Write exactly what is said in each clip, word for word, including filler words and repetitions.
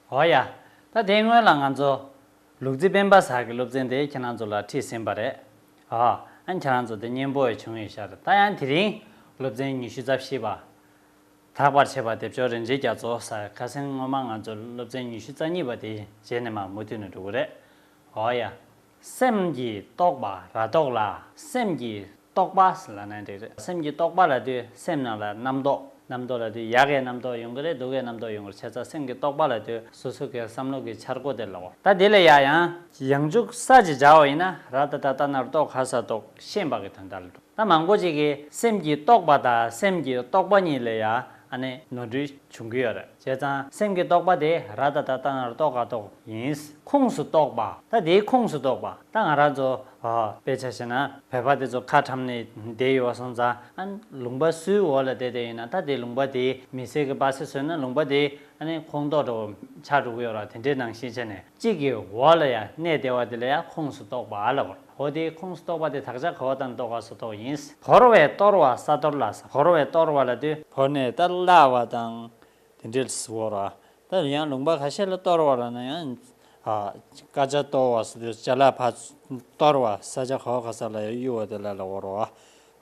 འོ་ཡ། ད་དེའི་སྔོན་ལ་ང་ཚོ་ལུག་རྫི་སྤེན་པ་ཟེར་གྱི་སློབ་ཚན་དེ་ཁྱེད་རང་ཚོ་ལ་ཁྲིད་ཟིན་པ་རེད། ཨ། ཨ་ཁྱེད་རང་ཚོ་དེ་སྙན་པོ་ཡང་བྱུང་ཡོད་ཤག་ད་ཡང་དེ་རིང་སློབ་ཚན་ཉི་ཤུ་རྩ་བཞི་པ། དག་པར་བྱེད་པ་སྡེབ་སྦྱོར་རིན་འབྱེད་རྒྱ་མཚོ་ཟེར། ཁ་སང་སྔོན་མ་ང་ཚོ་སློབ་ཚན་ཉི་ཤུ་རྩ་གཉིས་པ་དེ་རྗེས་ནས་མར་མུ་མཐུད་ནས་འགྲོ་གི་རེད། འོ་ཡ། སེམས་ཀྱི་རྟོག་པ་ར་དོག་ལ། སེམས་ཀྱི་རྟོག་པ་ལབ་ན་འགྲིག་རེད། སེམས་ཀྱི་རྟོག་པ་ལབ་དུས་སེམས་ནང་ལ་རྣམ་རྟོག་རྣམ་རྟོག་ལབ་དུས་ཡག་གི་རྣམ་རྟོག་ཡོང་གི་རེད། སྡུག་གི་རྣམ་རྟོག་ཡོང་གི་རེད། བྱས་ཙང་སེམས་ཀྱི་རྟོག་པ་ལབ་དུས་སོ་སོ་གི་བསམ་བློ་གི་འཆར་སྒོ་དེ་ལབ་འོ། ད་དེ་ལ་ཡ་ཡང་ཡང་འཇུག་ས་ཅིག་སྦྱར་བ་ཡིན་ན་ར་ད་ད་ཏ་ན་རོ་རྟོ་ག་ས་རྟོག་ཤེས་པ་གི་དོན་དག་ལ་འགྲོ། ད་མང་པོ་ཅིག་གིས་སེམས་ཀྱི་རྟོག་པ་དང་སེམས་ཀྱི་རྟོག་པ་གཉིས་ལ་ཡ་ཨ་ནི་ནོར་འཁྲུལ་བྱུང་གི་ཡོད་རེད། བྱས་ཙང་སེམས་ཀྱི་རྟོག་པ་དེ་ར་ད་ད་ཏ་ན་རོ་རྟོ་ག་རྟོག་ཡིན། ཁོངས་སུ་གཏོགས་པ། ད་དེའི་ཁོངས་སུ་གཏོགས་པ། ད་ང་རང་ཚོ་ཨ་དཔེ་ཆ་བཞག་ན་བོད་པ་དེ་ཚོ་ཁ་ཁྲམ་ནས་བསྡད་ཡོད་པ་སོང་ཙང་ཨ་ལུང་པ་སུའི་འོག་ལ་བསྡད་བསྡད་ཡིན་ན་ད་དེ་ལུང་པ་དེ་མི་སེར་གྱི་པ་སེ་བཟོས་ན་ལུང་པ་དེ་ཨ་ནི་ཁོངས་གཏོགས་འདྲ་བོ་ཆགས་འགྲོ་གི་ཡོད་ར། དེ་འདྲའི་ནང་བཞིན་བྱས་ནས་གཅིག་གི་འོག་ལ་ཡང་གནས་བསྡད་པ་དེ་ལ་ཡང་ཁོངས་སུ་གཏོགས་པ་ལབ་པ། འོ་དེ་ཁོངས་སུ་གཏོགས་པ་དེ་དག་ཆ་ག་བ་དང་གཏོགས་ག་སུ་གཏོགས་ཡིན། བོར་བའི་གཏོར་བ་ས་གཏོར་ལ་ཟེར། བོར་བའི་གཏོར་བ་ལབ་དུས་བོར་ནས་ད་བརླག་པ་དང་དེ་འདྲ་ལ་ཟེར་བ་ར། ད་ཡང་ལུང་པ་ཁ་ཤས་ལ་གཏོར་བ་ལབ་ན་ཡང་ཨ་ཀ་ཅ་གཏོར་བ་ཟེར་དུས་ཅ་ལག་ཕར་གཏོར་བ། ས་ཆ་ག་བ་ག་ས་ལ་ཡང་གཡུག་པ་དེ་ལ་ལབ་པ་ར།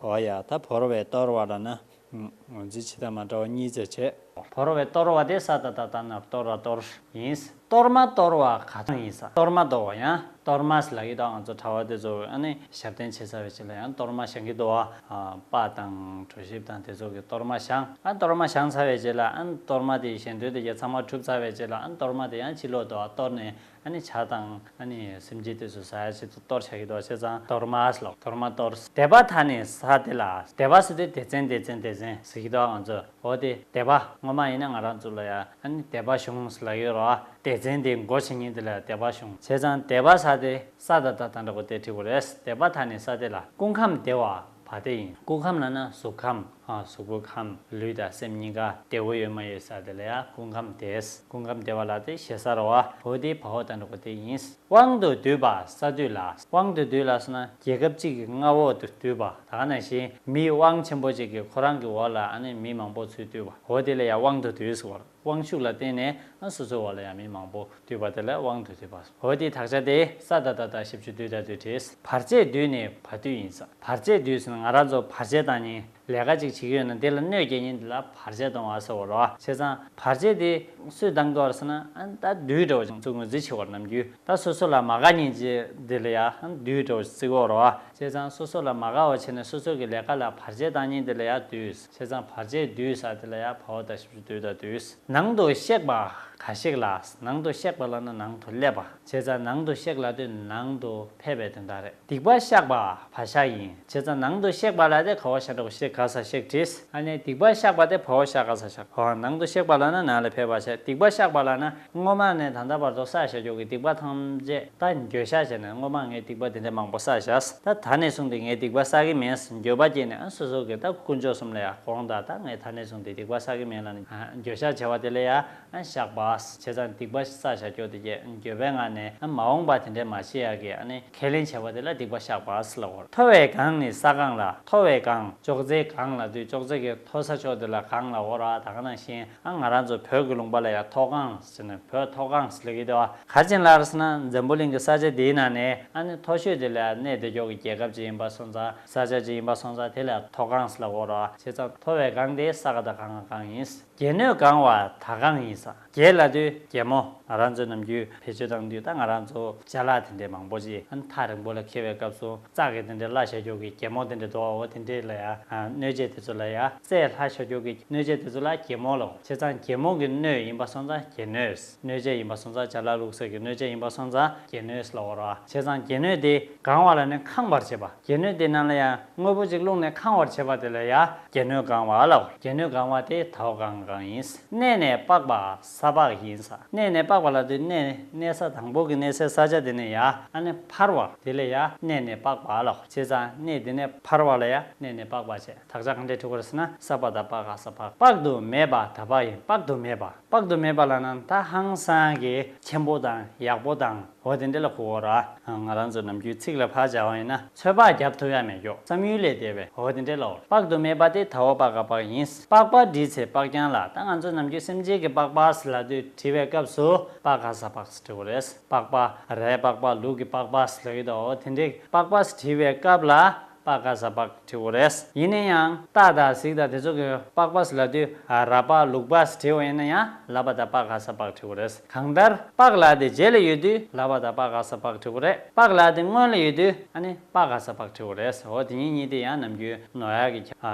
འོ་ཡ། ད་བོར་བའི་གཏོར་བ་ལབ་ན། ངོས་འཛིན་བྱེད་སྟངས་མ་འདྲ་བ་གཉིས་ཙམ་བྱས། བོར་བའི་གཏོར་བ་དེ་ས་ད་ད་ཏ་ན་རོ་གཏོར་ར་གཏོར་ཡིན། གཏོར་མ་གཏོར་བ་ག་ཚང་ཡིན་ས། གཏོར་མ་གཏོར་བ་ཡང་གཏོར་མ་ཟེར་ལབ་ཀྱི་འདུག་ང་ཚོ་གྲྭ་པ་དེ་ཚོ་ཨ་ནི་ཞབས་བརྟན་བྱེད་ཚར་བའི་རྗེས་ལ་ཡང་གཏོར་མ་བཞེངས་ཀྱི་འདུག་བ། པར་དང་གྲོ་ཞིབ་དང་དེ་ཚོ་གི་གཏོར་མ་བཞེངས། ཨ་གཏོར་མ་བཞེངས་ཚར་བའི་རྗེས་ལ་ཨ་གཏོར་མ་དེའི་ཞལ་འདོན་དེ་གྱད་ཚང་མ་གྲུབ་ཚར་བའི་རྗེས་ལ་ཨ་གཏོར་མ་དེ་ཡང་ཕྱི་ལོགས་དུ་ཨ་གཏོར་ནས། ཨ་ནི་ཇ་དང་ཨ་ནི་སེམས་ཅན་དེ་ཚོ་ཟ་ཡ་ཆེད་དུ་གཏོར་བཞག་གི་འདུག་བྱས་ཙང་གཏོར་མ་ཟེར་ལབ། གཏོར་མ་གཏོར། སྡེ་པ་དག་ནི་ས་དེ་ལ། སྡེ་པ་ཟེར་དུས་སྡེ་ཚན་སྡེ་ཚན་སྡེ་ཚན་ཟེར་གྱི་འདུག་ང་ཚོ། འོ་དེ་སྡེ་པ་སྔོན་མ་ཡིན་ན་ང་རང་ཚོ་ལ་ཡ་ཨ་ནི་སྡེ་པ་གཞུང་ཟེར་ལབ་ཡོད་རེད་བ། སྡེ་ཚན་དེ་འགོ་བྱེད་མཁན་དེ་ལ་སྡེ་པ་གཞུང་། བྱས་ཙང་སྡེ་པ་ཟེར་དེ་ས་ད་ད་ད་འདྲ་པོ་དེ་བྲིས་པ་རེད། སྡེ་པ་དག་ནི་ས་དེ་ལ། སྐུ་ཁམས་བདེ་བ་བ་དེ་ཡིན། སྐུ་ཁམས་ལབ་ན་གཟུགས་ཁམས། ཨ་གཟུགས་པོ་ཁམས། ལུས་དང་སེམས་གཉིས་ཀ་བདེ་པོ་ཡོད་མ་ཡོད་ཟེར་དེ་ལ་ཡ་སྐུ་ཁམས་བདེ། སྐུ་ཁམས་བདེ་བ་ལ་དེ་ཞེ་ས་རེད་བ། འོ་དེ་བ་འོ་ད་འགྲོ་གི་དེ་ཡིན། དབང་དུ་བསྡུས་པ་ས་བསྡུས་ལ། དབང་དུ་བསྡུས་ལ་ཟེར་ན་རྒྱལ་ཁབ་གཅིག་གི་མངའ་འོག་ཏུ་བསྡུས་པ། ད་ག་ནང་བཞིན་མི་དབང་ཆེན་པོ་གཅིག་གིས་ཁོ་རང་གི་འོག་ལ་ཨ་ནི་མི་མང་པོ་ཚུར་བསྡུས་པ། འོ་དེ་ལ་ཡ་དབང་དུ་བསྡུས་ཟེར་བ། དབང་ཤུགས་ལ་བརྟེན་ནས་ཨ་སོ་སོའི་འོག་ལ་ཡང་མི་མང་པོ་བསྡུས་པ་དེ་ལ་དབང་དུ་བསྡུས་པ། འོ་དེའི་དག་ཆ་དེ་ས་ད་ད་ད་ཞབས་ཀྱུ་བསྡུས་ད་བསྡུས་བྲིས། བར་ཆད་བསྡུས་ནས་བ་བསྡུས་ཡིན་ས། བར་ཆད་བསྡུས་ཟེར་ན་ང་རང་ཚོ་བར་ཆད་བཏང་མཁན་ལས་ཀ་ཅིག་བྱེད་ཀྱི་ཡོད་ན་དེ་ལ་གནོད་སྐྱེལ་མཁན་དེ་ལ་བར་ཆད་གཏོང་བ་ཟེར་བ་རེད་བ། བྱས་ཙང་བར་ཆད་དེ་སུས་བཏང་གི་ཡོད་རེད་ཟེར་ན་ཨ་ད་བདུད་འདྲ་བོ་ཅིག་ཚུར་ངོས་འཛིན་བྱེད་པ་རེད། ནམ་རྒྱུན་ད་སོ་སོ་ལ་མ་དགའ་མཁན་ཅིག་དེ་ལ་ཡ་ཨ་བདུད་འདྲ་བོ་ཅིག་བརྩི་གི་ཡོད་རེད་བ། བྱས་ཙང་སོ་སོ་ལ་མ་དགའ་བ་བྱས་ནས་སོ་སོ་གི་ལས་ཀ་ལ་བར་ཆད་བཏང་མཁན་དེ་ལ་ཡ་བདུད། བྱས་ཙང་བར་ཆད་བསྡུས་ས་དེ་ལ་ཡ་བ་འོ་ད་ཞབས་ཀྱུ་བསྡུས་ད་བསྡུས། ནང་དུ་གཤེགས་པ་ག་གཤེགས་ལ། ནང་དུ་གཤེགས་པ་ལབ་ན་ནང་དུ་སླེབས་པ། བྱས་ཙང་ནང་དུ་གཤེགས་ལབ་དུས་ནང་དུ་ཕེབས་པའི་དོན་དག་རེད། སྡིག་པ་བཤགས་པ་བ་བཤགས་ཡིན། བྱས་ཙང་ནང་དུ་གཤེགས་པ་ལབ་དེ་ག་བ་བཤགས་འགྲོ་གཤེགས་ག་ས་གཤེགས་བྲིས། ཨ་ནི་སྡིག་པ་བཤགས་པ་དེ་བ་འོ་བཤགས་ག་ས་བཤགས། འོ་ནང་དུ་གཤེགས་པ་ལབ་ན་ནང་ལ་ཕེབས་པ་བྱས། སྡིག་པ་བཤགས་པ་ལབ་ན་སྔོན་མ་ནས་ད་ལྟ་བར་དུ་བསགས་བཞག་རྒྱུ་གི་སྡིག་པ་ཐམས་ཅད་ད་འགྱོད་བཤགས་བྱས་ནས་སྔོན་མ་ངས་སྡིག་པ་དེ་འདྲ་མང་པོ་བསགས་བཞག་ད་ད་ནས་བཟུང་སྟེ་ངས་སྡིག་པ་བསགས་ཀྱི་མེད་འགྱོད་པ་སྐྱེས་ནས་ཨ་སོ་སོ་གི་ད་དཀོན་མཆོག་གསུམ་ལ་ཡ་དགོངས་དག་ད་ངས་ད་ནས་བཟུང་སྟེ་སྡིག་པ་བསགས་ཀྱི་མེད་ལབ་ནས་འགྱོད་བཤགས་བྱས་པ་དེ་ལ་ཡ་ཨ་བཤགས་པ། བྱས་ཙང་སྡིག་པ་བསགས་བཞག་རྒྱུ་དེ་གས་འགྱོད་པའི་ངང་ནས་ཨ་མ་འོངས་པ་དེ་འདྲའི་མ་བྱེད་ཡག་གི་ཨ་ནི་ཁས་ལེན་བྱས་པ་དེ་ལ་སྡིག་པ་བཤགས་པ་ཟེར་ལབ་པ་རེད། མཐོ་བའི་གང་ནི་ས་གང་ལ། མཐོ་བའི་གང་ཅོག་ཙེའི་གང་ལབ་དུས་ཅོག་ཙེ་གི་མཐོ་ས་ཕྱོགས་དེ་ལ་གང་ལབ་པ་རེད་བ། ད་ག་ནང་བཞིན་ཨ་ང་རང་ཚོ་བོད་ཀྱི་ལུང་པ་ལ་ཡ་མཐོ་སྒང་ཟེར་ནས་བོད་མཐོ་སྒང་ཟེར་ལབ་ཀྱི་འདུག་བ། ག་རེ་བྱས་ནས་ལབ་རེད་ཟེར་ན་འཛམ་བུ་གླིང་གི་ས་ཆ་འདིའི་ནང་ནས་ཨ་ནི་མཐོ་ཤོས་དེ་ལ་གནས་བསྡད་རྒྱུ་གི་རྒྱལ་ཁབ་ཅིག་ཡིན་པ་སོང་ཙང་ས་ཆ་ཅིག་ཡིན་པ་སོང་ཙང་དེ་ལ་མཐོ་སྒང་ཟེར་ལབ་པ་རེད་བ། བྱས་ཙང་མཐོ་བའི་གང་དེ་ས་ག་ད་གང་གང་ཡིན། སྒྱེ་སྣོད་གང་བ་ད་གང་ཡིན་ས། སྒྱེ་ལབ་དུས་སྒྱེ་མོ། ང་རང་ཚོ་ནམ་རྒྱུན་བེད་སྤྱོད་བཏང་དུས་ད་ང་རང་ཚོ་ཅ་ལག་དེ་འདྲའི་མང་པོ་ཅིག་ཨ་ནི་ཐག་རིང་པོ་ལ་འཁྱེར་བའི་སྐབས་སུ་རྩྭ་གི་དེ་འདྲའི་བླ་བཞག་རྒྱུ་གི་སྒྱེ་མོ་དེ་འདྲ་འདུག་འོ་དེ་འདྲའི་ལ་ཡ་ཨ་སྣོད་ཆས་དེ་ཚོ་ལ་ཡ་རྩྭ་བླ་བཞག་རྒྱུ་གི་སྣོད་ཆས་དེ་ཚོ་ལ་སྒྱེ་མོ་ལབ། བྱས་ཙང་སྒྱེ་མོ་གི་སྣོད་ཡིན་པ་སོང་ཙང་སྒྱེ་སྣོད། སྣོད་ཆས་ཡིན་པ་སོང་ཙང་ཅ་ལག་བླུགས་སའི་གི་སྣོད་ཆས་ཡིན་པ་སོང་ཙང་སྒྱེ་སྣོད་ལབ་པ་རེད་བ། བྱས་ཙང་སྒྱེ་སྣོད་དེ་གང་བ་ལ་ནི་ཁེངས་པར་བྱེད་པ། སྒྱེ་སྣོད་དེ་ནང་ལ་ཡང་དངོས་པོ་ཅིག་བླུགས་ནས་ཁེངས་པར་བྱེད་པ་དེ་ལ་ཡ་སྒྱེ་སྣོད་གང་བ་ལབ། སྒྱེ་སྣོད་གང་བ་དེ་ད་བ་གང་གང་ཡིན། གནས་ནས་སྤགས་པ་ས་སྤགས་ཡིན་ས། གནས་ནས་སྤགས་པ་ལབ་དུས་གནས་གནས་ས་དང་པོ་གི་གནས་སའི་ས་ཆ་དེ་ནས་ཡ་ཨ་ནི་འཕར་བ་དེ་ལ་ཡ་གནས་ནས་སྤགས་པ་ལབ། བྱས་ཙང་གནས་དེ་ནས་འཕར་བ་ལ་ཡ་གནས་ནས་སྤགས་པ་བྱས། དག་ཆ་གང་འདྲས་འཁྲུག་པ་རེད་ཟེར་ན་ས་པ་ད་སྤགས་ག་ས་སྤགས། དཔག་ཏུ་མེད་པ་ད་སྤགས་ཡིན། དཔག་ཏུ་མེད་པ། དཔག་ཏུ་མེད་པ་ལབ་ན་ད་ཧང་སང་གི་ཆེན་པོ་དང་ཡག་པོ་དང་ འོ་དེ་འདྲ་ལ་གོ་བོ་ར། ང་རང་ཚོ་ནམ་རྒྱུན་ཚིག་ལ་ཕར་སྦྱར་བ་ཡིན་ན་ཚོད་དཔག་རྒྱབ་ཐུབ་ཡ་མེད་ཀྱོག་བསམ་ཡུལ་ལས་འདས་པའི་འོ་དེ་འདྲ་ལ་འོ། དཔག་ཏུ་མེད་པ་དེ་ད་འོ་པ་ག་པག་ཡིན། པགས་པ་འབྲི་ཚེ་པགས་རྐྱང་ལ། ད་ང་ཚོ་ནམ་རྒྱུན་སེམས་ཅན་གྱི་པགས་པ་ཟེར་ལབ་དུས་བྲིས་པའི་སྐབས་སུ་པ་ག་ས་པགས་ཟེར་བྲིས་དགོས་རེད། པགས་པ་རའི་པགས་པ་ལུག་གི་པགས་པ་ཟེར་ལབ་ཀྱི་འདུག་འོ་དེ་འདྲའི་པགས་པ་ཟེར་བྲིས་པའི་སྐབས་ལ། པ་ག་ས་པགས་བྲིས་དགོས་རེད། ཡིན་ན་ཡང་རྟ་དང་གཟིག་དང་དེ་ཚོ་གི་པགས་པ་ཟེར་ལབ་དུས་ར་པགས་ལུག་པགས་བྲིས་པ་ཡིན་ན་ཡང་ལ་པ་དང་པ་ག་ས་པགས་བྲིས་དགོས་རེད། གང་ལྟར་པགས་ལ་དེ་རྗེས་ལ་ཡོད་དུས་ལ་པ་དང་པ་ག་ས་པགས་བྲིས་དགོས་རེད། པགས་ལ་དེ་སྔོན་ལ་ཡོད་དུས་ཨ་ནི་པ་ག་ས་པགས་བྲིས་དགོས་རེད། འོ་དེ་གཉིས་གཉིས་དེ་ཡང་ནམ་རྒྱུན་ནོར་ཡག་གི་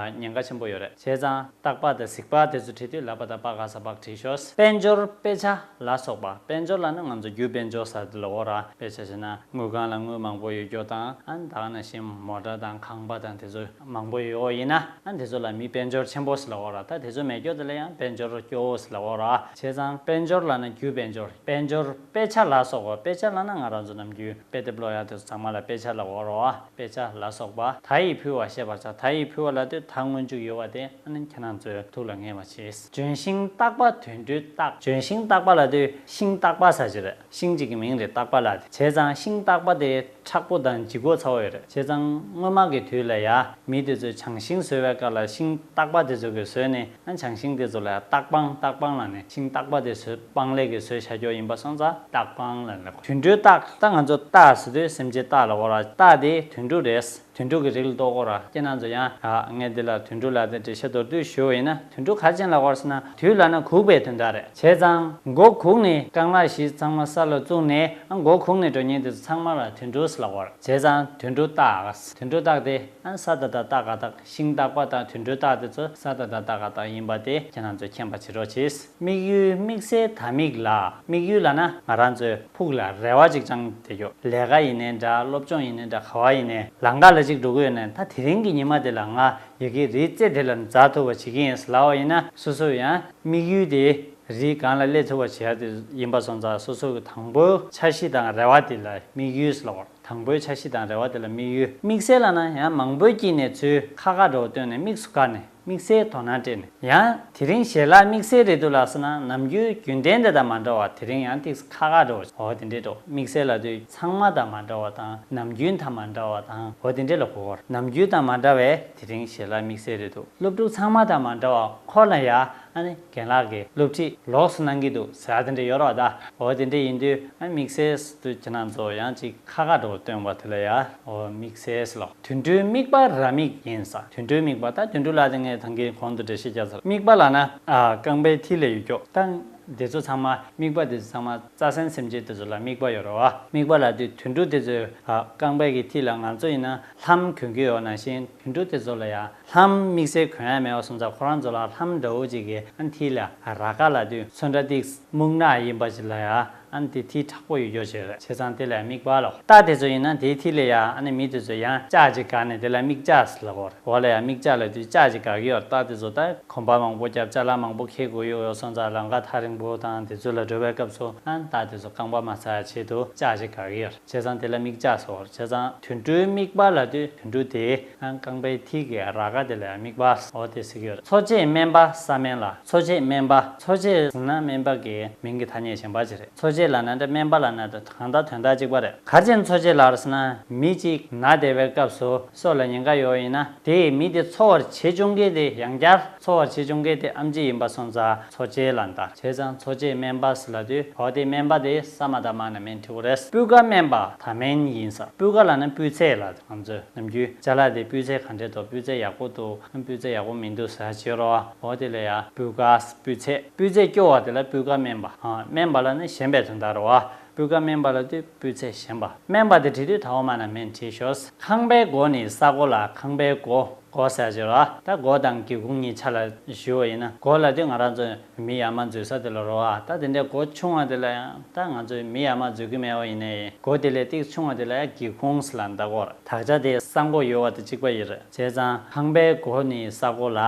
ཉེན་ཁ་ཆེན་པོ་ཡོད་རེད། བྱས་ཙང་རྟག་པ་དང་གཟིག་པ་དེ་ཚོ་བྲིས་དུས་ལ་པ་དང་པ་ག་ས་པགས་བྲིས་ཤོག་དཔལ་འབྱོར་དཔེ་ཆ་ལ་སོགས་པ། དཔལ་འབྱོར་ལབ་ན་ང་ཚོ་རྒྱུ་དཔལ་འབྱོར་ཟེར་དེ་ལ་འོ་ར། དཔེ་ཆ་བྱས་ན་དངུལ་ཁང་ལ་དངུལ་མང་པོ་ཡོད་རྒྱུ་དང་ཨ་ནི་ད་ག་ནང་བཞིན་མོ་ཊ་དང་ཁང་པ་དང་དེ་ཚོ་མང་པོ་ཡོད་ཡིན་ན་ཨ་ནི་དེ་ཚོ་ལ་མི་དཔལ་འབྱོར་ཆེན་པོ་ཟེར་ལབ་འོ་ར། ད་དེ་ཚོ་མེད་རྒྱུ་དེ་ལ་ཡང་དཔལ་འབྱོར་སྐྱོ་བོ་ཟེར་ལབ་འོ་ར། བྱས་ཙང་དཔལ་འབྱོར་ལབ་ན་རྒྱུ་དཔལ་འབྱོར། དཔལ་འབྱོར་དཔེ་ཆ་ལ་སོགས་པ། དཔེ་ཆ་ལབ་ན་ང་རང་ཚོ་ནམ་རྒྱུན་དཔེ་དེབ་ཀློག་ཡག་དེ་ཚོ་ཚང་མ་ལ་དཔེ་ཆ་ལབ་འོ་ར། དཔེ་ཆ་ལ་སོགས་པ། ད་ཡིས་ཕུལ་བ་ཤེས་པར་བྱ། ད་ཡིས་ཕུལ་བ་ལབ་དུས་ད་སྔོན་འཇུག་ཡོད་པ་དེ་ཨ་ནི་ཁྱེད་རང་ཚོའི་ཐུགས་ལ་ངེས་པ་བྱེད། ལྗོན་ཤིང་བཏགས་པ་དུད་འགྲོའི་རྟགས། ལྗོན་ཤིང་བཏགས་པ་ལབ་དུས་ཤིང་བཏགས་པ་ཟེར་གྱི་རེད། ཤིང་གཅིག་གི་མིང་རེད་བཏགས་པ་ལབ་དེ། བྱས་ཙང་ཤིང་བཏགས་པ་དེ་མཁྲེགས་པོ་དང་ལྗིད་ཁོག་ཚ་བོ་ཡོད་རེད། བྱས་ཙང་སྔོན་མ་གི་དུས་ལ་ཡ་མི་དེ་ཚོས་བྱང་ཤིང་བཟོས་པའི་སྐབས་ལ་ཤིང་བཏགས་པ་དེ་ཚོ་གིས་བཟོས་ནས་ཨ་བྱང་ཤིང་དེ་ཚོ་ལ་ཡ་བཏགས་སྤང་བཏགས་སྤང་ལབ་ནས་ཤིང་བཏགས་པ་དེ་བཟོས་སྤང་ལེབ་ཀྱིས་བཟོས་བཞག་རྒྱུ་ཡིན་པ་སོང་ཙང་བཏགས་སྤང་ལབ་ནས། དུད་འགྲོའི་རྟགས། ད་ང་ཚོ་རྟ་ཟེར་དུས་སེམས་ཅན་རྟ་ལབ་འོ་ར། རྟ་དེ་དུད་འགྲོ་རེད། དུད་འགྲོ་གི་རིགས་ལ་གཏོགས་ཀྱི་ཡོད་རེད། ཁྱེད་རང་ཚོ་ཡང་ཨ་ངས་འདི་ལ་དུད་འགྲོ་ལབ་དེ་འགྲེལ་བཤད་མདོར་བསྡུས་ཞུས་པ་ཡིན་ན་དུད་འགྲོ་ག་རེ་བྱས་ནས་ལབ་དགོས་རེད་ཟེར་ན་དུད་ལབ་ན་གུག་པའི་དོན་དག་རེད། བྱས་ཙང་མགོ་གུག་ནས་རྐང་ལག་བཞི་ཚང་མ་ས་ལ་བཙུགས་ནས་ཨ་མགོ་གུག་ནས་འགྲོ་མཁན་དེ་ཚོ་ཚང་མ་ལ་དུད་འགྲོ་ཟེར་ལབ་དགོས་རེད། བྱས་ཙང་དུད་འགྲོའི་རྟགས། དུད་འགྲོའི་རྟགས་དེ་ཨ་ས་ཏ་བཏགས་སྟ་ག་བཏགས་ཤིང་བཏགས་པ་དང་དུད་འགྲོའི་རྟགས་དེ་ཚོ་ས་ཏ་བཏགས་སྟ་ག་བཏགས་ཡིན་པ་དེ་ཁྱེད་རང་ཚོས་མཁྱེན་པ་བྱེད་རོགས་གྱིས། དམིགས་ཡུལ། དམིགས་བསལ་དམ་དམིགས་ལ། དམིགས་ཡུལ་ལབ་ན་ང་རང་ཚོའི་ཕུགས་ལ་རེ་བ་ཅིག་བཅངས་བསྡད་རྒྱུ། ལས་ཀ་ཡིན་ནའི་འདྲ། སློབ་སྦྱོང་ཡིན་ནའི་འདྲ། ག་པར་ཡིན་ནའི་ལམ་ཁ་ལ་ཅིག་འགྲོ་གི་ཡོད་ནའི་ད་དེ་རིང་གི་ཉི་མ་དེ་ལ་ང་ཡ་གི་རིའི་རྩེ་དེ་ལ་འཛེག་ཐུབ་པ་བྱེད་ཀྱི་ཡིན་ཟེར་ལབ་པ་ཡིན་ན་སོ་སོ་ཡང་དམིགས་ཡུལ་དེ་རིའི་སྒང་ལ་སླེབས་ཐུབ་པ་བྱེད་ཡ་དེ་ཡིན་པ་སོང་ཙང་སོ་སོ་གི་དང་པོའི་འཆར་གཞི་དང་རེ་བ་དེ་ལ་དམིགས་ཡུལ་ཟེར་ལབ་པ། དང་པོའི་འཆར་གཞི་དང་རེ་བ་དེ་ལ་དམིགས་ཡུལ། དམིགས་བསལ་ལབ་ན་ཡང་མང་པོའི་དཀྱིལ་ནས་ཚུར་ཁ་ཁ་འདྲ་བོ་བཏོན་ནས་དམིགས་སུ་བཀར་ནས། དམིགས་བསལ་དོ་སྣང་སྤྲད་ནས། ཡང་དེ་རིང་ཞལ་ལག་དམིགས་བསལ་རེད་འདུག་ལབ་སོང་ན་ནམ་རྒྱུན་རྒྱུན་ལྡན་དེ་དང་མ་འདྲ་བ་དེ་རིང་ཡང་ཏིག་ཁ་ཁ་འདྲ་བོ། འོ་དེ་འདྲས་འདྲ་བོ། དམིགས་བསལ་ལབ་དུས་ཚང་མ་དང་མ་འདྲ་བ་དང་ནམ་རྒྱུན་དང་མ་འདྲ་བ་དང་འོ་དེ་འདྲས་ལ་གོ་བར། ནམ་རྒྱུན་དང་མ་འདྲ་བས་དེ་རིང་ཞལ་ལག་དམིགས་བསལ་རེད་འདུག་སློབ་ཕྲུག་ཚང་མ་དང་མ་འདྲ་བ་ཁོ་ལ་ཡ་ཨ་ནི་རྒན་ལགས་ཀྱིས་སློབ་ཁྲིད་ལོགས་སུ་གནང་གི་འདུག་ཟེར་བ་དེ་འདྲས་ཡོད་རེད་བ་ད། འོ་དེ་འདྲས་ཡིན་དུས་ཨ་ནི་དམིགས་བསལ་དུ་ཁྱེད་རང་ཚོ་ཡང་ཅིག་ཁ་ཁ་འདྲ་བོ་སྟོན་པ་དེ་ལ་ཡ། འོ་དམིགས་བསལ་ལོ། དུད་འགྲོའི་དམིགས་པ་ར་དམིགས་ཡིན་ས། དུད་འགྲོའི་དམིགས་པ། ད་དུད་འགྲོ་ལབ་དེ་ངས་ད་གིན་གོང་དུ་འགྲེལ་བཤད་བརྒྱབ་ཚར། དམིགས་པ་ལབ་ན་ཨ་རྐང་པའི་མཐིལ་ལ་ཡོད་ཀྱོག་ད་དེ་ཚོ་ཚང་མ་དམིགས་པ་དེ་ཚོ་ཚང་མ་རྩྭ་སའི་སེམས་ཅན་དེ་ཚོ་ལ་དམིགས་པ་ཡོད་རེད་བ། དམིགས་པ་ལབ་དུས་དུད་འགྲོ་དེ་ཚོའི་ཨ་རྐང་པའི་གི་མཐིལ་ལ་ང་ཚོ་ཡིན་ན་ལྷམ་གོན་གྱི་ཡོད་ནང་བཞིན་དུད་འགྲོ་དེ་ཚོ་ལ་ཡང་ལྷམ་དམིགས་བསལ་གོན་ཡ་མེད་པ་སོང་ཙང་ཁོ་རང་ཚོ་ལ་ལྷམ་འདྲ་བོ་ཅིག་གི་ཨ་མཐིལ་ལ་ར་ཀ་ལབ་དུས་ཚོན་ཁྲ་ཏིག་སྨུག་ནག་ཡིན་པ་ཅིག་ལ་ཡ། ཨ་ནི་དེ་མཐིལ་མཁྲེགས་པོ་ཡོད་རྒྱུ་ཞིག་རེད། བྱས་ཙང་དེ་ལ་དམིགས་པ་ལབ། རྟ་དེ་ཚོ་ཡིན་ན་དེའི་མཐིལ་ལ་ཡ་ཨ་ནི་མི་དེ་ཚོ་ཡང་ལྕགས་ཅིག་བཀག་ནས་དེ་ལ་དམིགས་ལྕགས་ཟེར་ལབ་ཀྱི་ཡོད་རེད། འོ་ལ་ཡ་དམིགས་ལྕགས་ལབ་དུས་ལྕགས་ཅིག་བཀག་གི་ཡོད་རེད། རྟ་དེ་ཚོ་ད་གོམ་པ་མང་པོ་བརྒྱབ་ཅ་ལག་མང་པོ་འཁྱེར་དགོས་ཡོད་ཡོད་སོང་ཙང་ལམ་ཁ་ཐག་རིང་པོ་དང་དེ་ཚོ་ལ་འགྲོ་བའི་སྐབས་སུ་ཨ་ནི་རྟ་དེ་ཚོ་རྐང་པ་མ་ཚ་ཡ་ཆེད་དུ་ལྕགས་ཅིག་བཀག་གི་ཡོད་རེད། བྱས་ཙང་དེ་ལ་དམིགས་ལྕགས་ཟེར་ལབ་ཀྱི་ཡོད་རེད། བྱས་ཙང་དུད་འགྲོའི་དམིགས་པ་ལབ་དུས་དུད་འགྲོ་དེ། ཨ་རྐང་པའི་མཐིལ་གྱི་ར་ཀ་དེ་ལ་ཡང་དམིགས་པ། འོ་དེ་ཟེར་གྱི་ཡོད་རེད། འཚོ་བྱེད་སྨན་པ་ས་སྨན་ལ། འཚོ་བྱེད་སྨན་པ། འཚོ་བྱེད་ཟེར་ན་སྨན་པ་གི་མིང་གི་ཐ་སྙད་གཞན་པ་ཅིག་རེད། འཚོ་བྱེད་ལབ་ན་འདྲ་སྨན་པ་ལབ་ན་འདྲ་གང་ལྟར་དོན་དག་གཅིག་པ་རེད། ག་རེ་བྱས་ནས་འཚོ་བྱེད་ལབ་རེད་ཟེར་ན་མི་གཅིག་ན་བསྡད་པའི་སྐབས་སུ་སྲོག་ལ་ཉེན་ཁ་ཡོད་ཡིན་ན་དེས་མི་དེ་འཚོ་བར་བྱེད་བཅུག་མཁན་དེ་ཡང་བསྐྱར་འཚོ་བར་བྱེད་བཅུག་མཁན་དེ་ཨེམ་ཆི་ཡིན་པ་སོང་ཙང་འཚོ་བྱེད་ལབ་ནི་ད། བྱས་ཙང་འཚོ་བྱེད་སྨན་པ་ཟེར་ལབ་དུས་འོ་དེ་སྨན་པ་དེ་ས་མ་བཏགས་སྨ་ན་སྨན་བྲིས་དགོས་རེད། སྤུས་ཀ་སྨན་པ་ད་སྨན་ཡིན་ས། སྤུས་ཀ་ལབ་ན་སྤུས་ཚད་ལ་ང་ཚོས། ནམ་རྒྱུན་ཅ་ལག་དེ་སྤུས་ཚད་ག་འདྲས་འདུག་སྤུས་ཚད་ཡག་པོ་འདུག་སྤུས་ཚད་ཡག་པོ་མི་འདུག་ཟེར་བྱེད་རོགས། འོ་དེ་ལ་ཡ་སྤུས་ཀ་སྤུས་ཚད་སྤུས་ཚད་སྐྱོ་བ་དེ་ལ་སྤུས་ཀ་དམན་པ། ཨ་དམན་པ་ལབ་ན་ཞན་པའི་དོན་དག་རེད་བ། སྤུས་ཀ་དམན་པ་ལབ་དུས་སྤུས་ཚད་ཞན་པ། དམན་པ་དེ་བྲིས་དུས་ད་འོག་མ་ན་མེན་བྲིས་ཤོག་ཁང་པའི་སྒོ་ནི་ས་སྒོ་ལ། ཁང་པའི་སྒོ། སྒོ་ཟེར་བྱེད་རོགས། ད་སྒོ་དང་སྒེའུ་ཁུང་གཉིས་ཆ་ལ་ཞུ་བ་ཡིན་ན་སྒོ་ལབ་དུས་ང་རང་ཚོ་མི་ཡར་མར་འཛུལ་ས་དེ་ལ་རོ་ཨ། ད་དེ་འདྲའི་སྒོ་ཆུང་བ་དེ་ལ་ཡང་ད་ང་ཚོས་མི་ཡར་མར་འཛུལ་གི་མེད་པ་ཡིན་ནའི་སྒོ་དེ་ལས་ཏིག་ཆུང་བ་དེ་ལ་ཡང་སྒེའུ་ཁུང་ཟེར་ལབ་ནི་ད་གོ་ར། དག་ཆ་དེ་ས་སྒོ་ཡོད་པ་དེ་གཅིག་པ་ཡིན་རེད། བྱས་ཙང་ཁང་པའི་སྒོ་ནི་ས་སྒོ་ལ།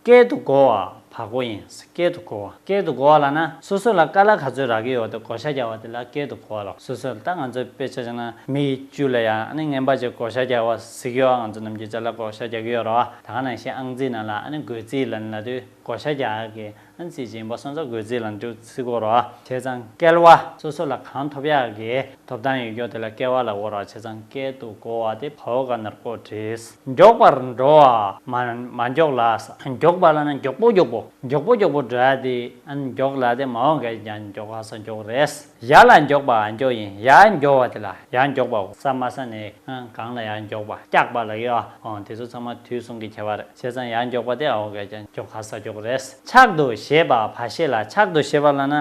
བསྐལ་དུ་བསྒོ་བ་བ་སྒོ་ཡིན། བསྐལ་དུ་བསྒོ་བ། བསྐལ་དུ་བསྒོ་བ་ལབ་ན་སོ་སོ་ལ་ཀ་ལ་ག་ཚོད་རག་གི་ཡོད་དེ་བགོ་བཤའ་རྒྱག་པ་དེ་ལ་བསྐལ་དུ་བསྒོ་བ་ལབ། སོ་སོ་ལ་ད་ང་ཚོས་དཔེ་ཆ་བཞག་ན་མི་ཡི་རྒྱུ་ལ་ཡང་ཨ་ནི་རྔན་པ་ཅིག་བགོ་བཤའ་རྒྱག་པ་ཟེར་གི་ཡོད། ང་ཚོ་ནམ་རྒྱུན་ཅ་ལག་བགོ་བཤའ་རྒྱག་གི་ཡོད་རེད་བ། ད་ག་ནང་བཞིན་ཨང་རྩིས་ནང་ལ་ཨ་ནི་བགོ་རྩིས་ལབ་ནི་ལབ་དུས་བགོ་བཤའ་རྒྱག་གི་ཨན་ཚིག་ཅིག་ཡིན་པ་སོང་ཙང་དགོས་ཚིག་ལ་འདྲ་ཚིག་གོ་རོ། བྱས་ཙང་སྐལ་བ་སོ་སོ་ལ་གང་ཐོབ་ཡག་གི་ཐོབ་ཐང་ཡོད་རྒྱུ་དེ་ལ་སྐལ་བ་ལ་གོ་རོ། བྱས་ཙང་སྐལ་དུ་གོ་བ་དེ་བའོ་ག་ན་རོ་གོ་བྲིས། མགྱོགས་པར་འགྲོ་བ་མ་མ་མགྱོགས་ལ། མགྱོགས་པ་ལ་ན་མགྱོགས་པོ་མགྱོགས་པོ། མགྱོགས་པོ་མགྱོགས་པོ་འགྲོ་ཡ་དེ་ཨན་མགྱོགས་ལ་དེ་མ་འོང་ག་ཡང་མགྱོགས་ཧ་ས་མགྱོགས་རེད། ཡ་ལ་མགྱོགས་པ་ཨ་མགྱོགས་ཡིན། ཡ་མགྱོགས་པ་དེ་ལ་ཡ་མགྱོགས་པ་ས་མ་ས་ནས་གང་ལ་ཡ་མགྱོགས་པ་སྐྱག་པ་ལ་ཡོད། ཨོ་དེ་ཚོ་ཚང་མ་དུས་གསུམ་གྱི་ཁྱད་པར་རེད། བྱས་ཙང་ཡ་མགྱོགས་པ་དེ་ཨོ་ག་ཀྱང་མགྱོགས་ཧ་ས་མགྱོགས་རེད། ཕྱག་ཏུ་བཞེས་པ་བ་ཞེས་ལ། ཕྱག་ཏུ་བཞེས་པ་ལ་ན་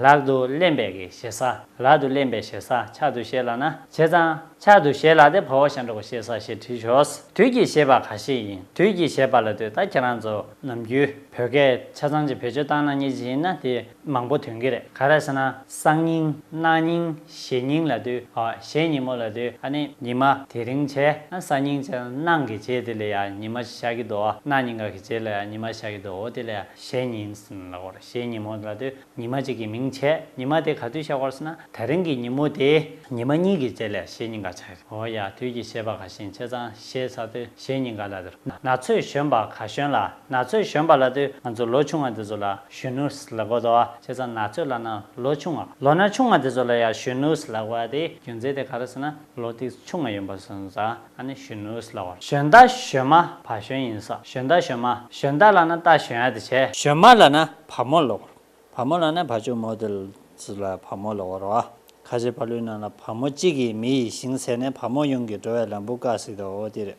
ལག་ཏུ་ལེན་པའི་གི་བཞེས་ས། ལག་ཏུ་ལེན་པའི་བཞེས་ས་ཕྱག་ཏུ་བཞེས་ལ་ན། བྱས་ཙང་ཕྱག་ཏུ་བཞེས་ལ་དེ་བའོ་ཤ་འགྲོ་གོ་བཞེས་ས་ཞེས་བྲིས་ཤོག་དུས་ཀྱི་བཞེས་པ་ག་ཞིག་ཡིན། དུས་ཀྱི་བཞེས་པ་ལ་དུས་ད་ཁྱེད་རང་ཚོ་ནམ་རྒྱུན་བོད་སྐད་ཆ་ཚང་ཅིག་བེད་སྤྱོད་བཏང་ན་ཉེ་ཅིག་ཡིན་ན་དེ་མང་པོ་ཐོན་གི་རེད། ག་རེ་ཟེར་ན་སང་ཉིན་གནངས་ཉིན་གཞེས་ཉིན་ལ་དུས། ཨ་གཞེས་ཉིན་མོ་ལ་དུས། ཨ་ནི་ཉི་མ་དེ་རིང་བྱས་ཨ་སང་ཉིན་བྱས་གནངས་ཀྱི་རྗེས་དེ་ལ་ཡ་ཉི་མ་ཤར་གི་འདུག་ཨ་གནངས་ཉིན་ག་གི་རྗེས་ལ་ཡ་ཉི་མ་ཤར་གི་འདུག་འོ་དེ་ལ་ཡ་གཞེས་ཉིན་ཟེར་ལབ་དགོས་རེད། གཞེས་ཉིན་མོ་ལ་དུས། ཉི་མ་གཅིག་གི་མིང་བྱས། ཉི་མ་དེ་ག་དུས་ཤར་དགོས་ཟེར་ན་དེ་རིང་གི་ཉིན་མོ་དེ་ཉི་མ་གཉིས་ཀྱི་རྗེས་ལ་གཞེས་ཉིན་ག་ཆགས་རེད། འོ་ཡ་དུས་ཀྱི་བཞེས་པ་ག་ཞིག་ཡིན། བྱས་ཙང་གཞེས་ས་དུས་གཞེས་ཉིན་ག་ལ་དེར། ན་ཚོད་གཞོན་པ་ག་གཞོན་ལ། ན་ཚོད་གཞོན་པ་ལ་དུས་ང་ཚོ་ལོ་ཆུང་བ་དེ་ཚོ་ལ་གཞོན་ནུ་ལབ་དགོས་དོ། བྱས་ཙང་ན་ཚོད་ལ་ན་ལོ་ཆུང་བ། ལོ་ན་ཆུང་བ་དེ་ཚོ་ལ་ཡ་གཞོན་ནུ་ལབ་དགོས་ཡ་དེ་རྒྱུ་མཚན་དེ་ག་རེ་ཟེར་ན་ལོ་དེ་ཆུང་བ་ཡིན་པ་སོང་ཙང་ཨ་ནི་གཞོན་ནུ་ལབ་དགོས། གཞོན་ད་གཞོན་མ་བ་གཞོན་ཡིན་ས། གཞོན་ད་གཞོན་མ། གཞོན་ད་ལ་ན་ད་གཞོན་ཡ་དེ་བྱས། གཞོན་མ་ལ་ན་བ་མོ་ལབ་དགོས། བ་མོ་ལབ་ན་བ་ཕྱུགས་མོ་དེ་ཚོ་ལ་བ་མོ་ལབ་དགོས་རེད་བ། ཁ་ཆེ་ཕ་ལུའི་ནང་ལ་བ་མོ་གཅིག་གིས་མི་ཡི་ཞིང་ཟད་ནས་བ་མོ་ཡོངས་ཀྱི་འགྲོ་བའི་ལམ་བུ་བཀག་ཟེར་དོ། འོ་དེ་རེད།